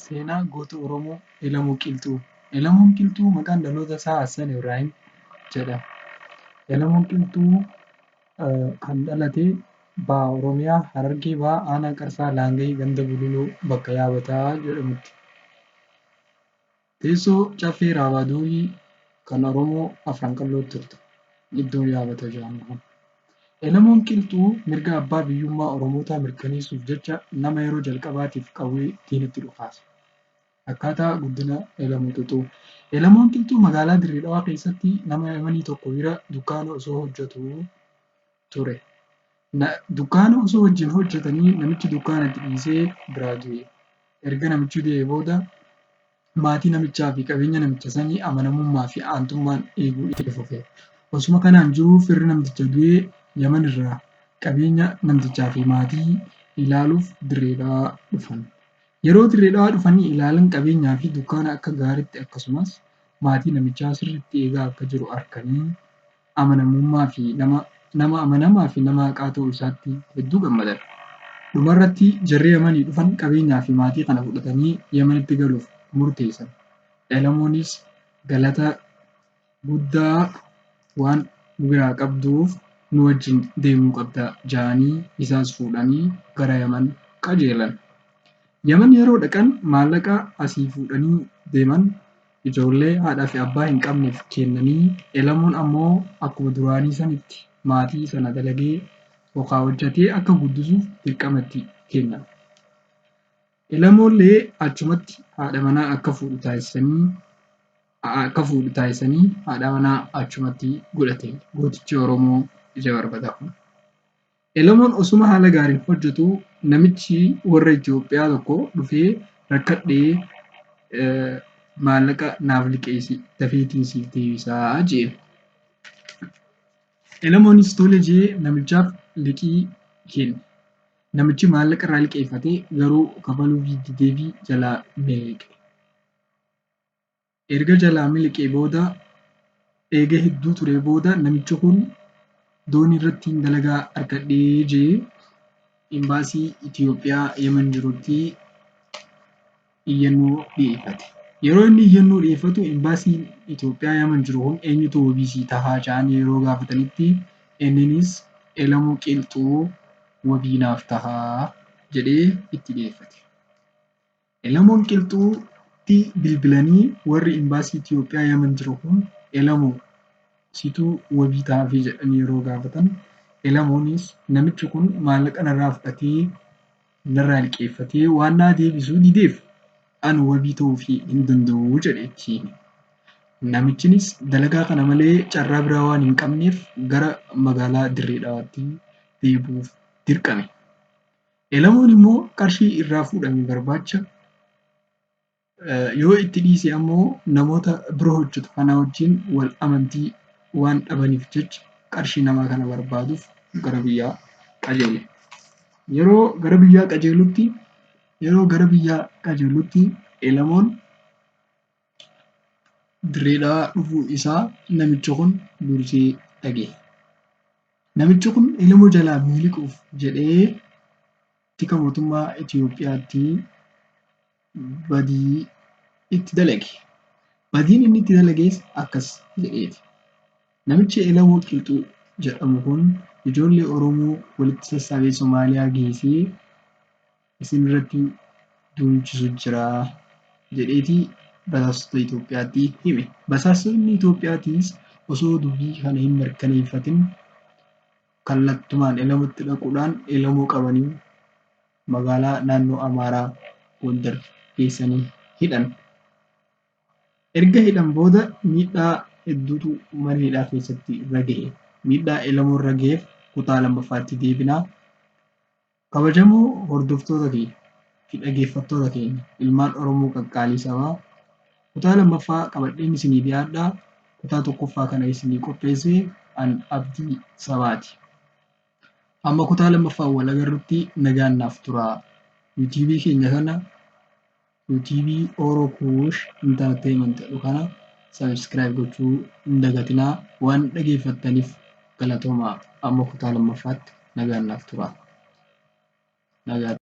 Seenaa goota Oromoo Elemoo Qilxuu. Elemoon Qilxuu maqaan dhaloota isaa Hassan Ibrahim jedhama. Elemoon Qilxuu kan dhalate Baha Oromiyaa Harargee Bahaa Aanaa Qarsaa Laangee ganda Bululoo bakka Yaabataa jedhamutti. Teessoo Caffee Raabaa Duubii kan Oromoo Afran Qalloo turte iddoon Yaabata jedhamu kun. Elemoon Qilxuu mirga abbaa biyyummaa Oromootaa mirkaneessuuf jecha nama yeroo jalqabaatiif qawwee diinatti dhukaase. Akkaataa guddina Elemoo Qilxuu. Elemoon Qilxuu magaalaa Dirree Dhawaa keessatti nama Yamanii tokko bira dukkaana osoo hojjetuu ture. Dukkaana osoo wajjin hojjetanii namichi dukkaana itti dhiisee biraa du'e. Erga namichi du'ee booda maatii namichaa fi qabeenya namicha sanii amanamummaa fi aantummaan eeguu itti fufe. Osuma kanaan jiruu firri namticha du'ee Yaman irraa qabeenya namtichaa fi maatii ilaaluuf Dirree Dhawaa dhufan. Yeroo Dirree Dhawaa dhufanii ilaalan qabeenyaa fi dukkaana akka gaaritti akkasumas maatii namichaa sirriitti eegaa akka jiru arkanii amanamummaa fi nama nama amanamaa fi nama haqaa ta'uu isaatti hedduu gammadan. Dhumarratti jarri Yamanii dhufan qabeenyaa fi maatii kana fudhatanii Yamanitti galuuf murteessan. Elamoonis galata guddaa waan nu biraa qabduuf nu wajjin deemuu qabda ja'anii isaas fuudhanii gara Yaman qajeelan. Yaman yeroo dhaqan maallaqa asii fuudhanii deeman ijoollee haadhaa fi abbaa hin qabneef kennanii Elamoon ammoo akkuma duraanii sanitti maatii sana dalagee yookaa hojjatee akka guddisuuf dirqama itti kennan. Elamoollee achumatti haadha manaa akka fuudhu taasisanii akka fuudhu taasisanii haadha manaa achumatti godhate gootichi Oromoo ija barbadaa kun. Elemoon osuma haala gaariin hojjetuu namichi warra Itoophiyaa tokko dhufee rakkadhee maallaqa naaf liqeessi dafeetiin siif deebisaa jeen. Elemoonis tole jee namichaaf liqii kenne. Namichi maallaqa irraa liqeeffate garuu kafaluufii dideefii jalaa miliqe. Erga jalaa miliqee booda eega hedduu turee booda namichi kun doonii irrattiin dalagaa argadhee jee imbaasii Itiyoophiyaa Yemen jirutti iyyannoo dhiyeeffate. Yeroo inni iyyannoo dhiyeeffatu imbaasiin Itiyoophiyaa Yemen jiru kun eenyutu wabii sii tahaa ja'anii yeroo gaafatanitti inninis Elemoo Qilxuu wabii naaf tahaa jedhee itti dhiyeeffate. Elamoon Qilxuu tti bilbilanii warri Imbaasii Itiyoophiyaa Yaman jiru kun Elamoo situ wabii ta'aafii jedhanii yeroo gaafatan Elamoonis namichi kun maallaqa narraa fudhatee narraa liqeeffatee waan naa deebisuu dideef an wabii ta'uufii hin danda'u jedhe itti hime. Namichinis dalagaa kana malee carraa biraa waan hin qabneef gara magaalaa Dirree Dhawaatti deebi'uuf dirqame. Elamoon immoo qarshii irraa fuudhame barbaacha yoo itti dhiise ammoo namoota bira hojjetu kanaa wajjin wal amantii waan dhabaniif jecha qarshii namaa kana barbaaduuf gara biyyaa qajeele. Yeroo gara biyyaa qajeelutti yeroo gara biyyaa qajeelutti Elamoon Dirree Dhawaa dhufuu isaa namichi kun dursee dhagahe. Namichi kun Elemoo jalaa miliquuf jedhee tika mootummaa Itiyoophiyaatti badii itti dalage. Badiin inni itti dalages akkas jedheeti. Namichi Elemoo Qilxuu jedhamu kun ijoollee Oromoo walitti sassaabee Somaaliyaa geessee isin irratti duulchisu jira jedheeti basaastota Itoophiyaatti hime. Basaastotni Itoophiyaatiis osoo dubbii kana hin mirkaneeffatin kallattumaan Elamotti dhaquudhaan Elamoo qabanii magaalaa naannoo Amaaraa Gondar geessanii hidhan. Erga hidhan booda miidhaa hedduutu mana hidhaa keessatti irra gahe. Miidhaa Elamoo irra gaheef kutaa lammaffaatti deebina. Kabajamoo hordoftoota keenya fi dhageeffattoota keenya ilmaan Oromoo qaqqaalii sabaa kutaa 2ffaa qabadheen isinii dhiyaadha. Kutaa 1ffaa kana isinii qopheesse an Abdii Sabaati. Hamma kutaa 2ffaan wal agarrutti nagaan naaf turaa. YouTube keenya kana YouTube Oro Kush Entertainment jedhu kana subscribe gochuu hin dagatinaa. Waan dhageeffattaniif galatoomaa. Amma kutaa 2ffaatti nagaan naaf turaa. Nagaatti.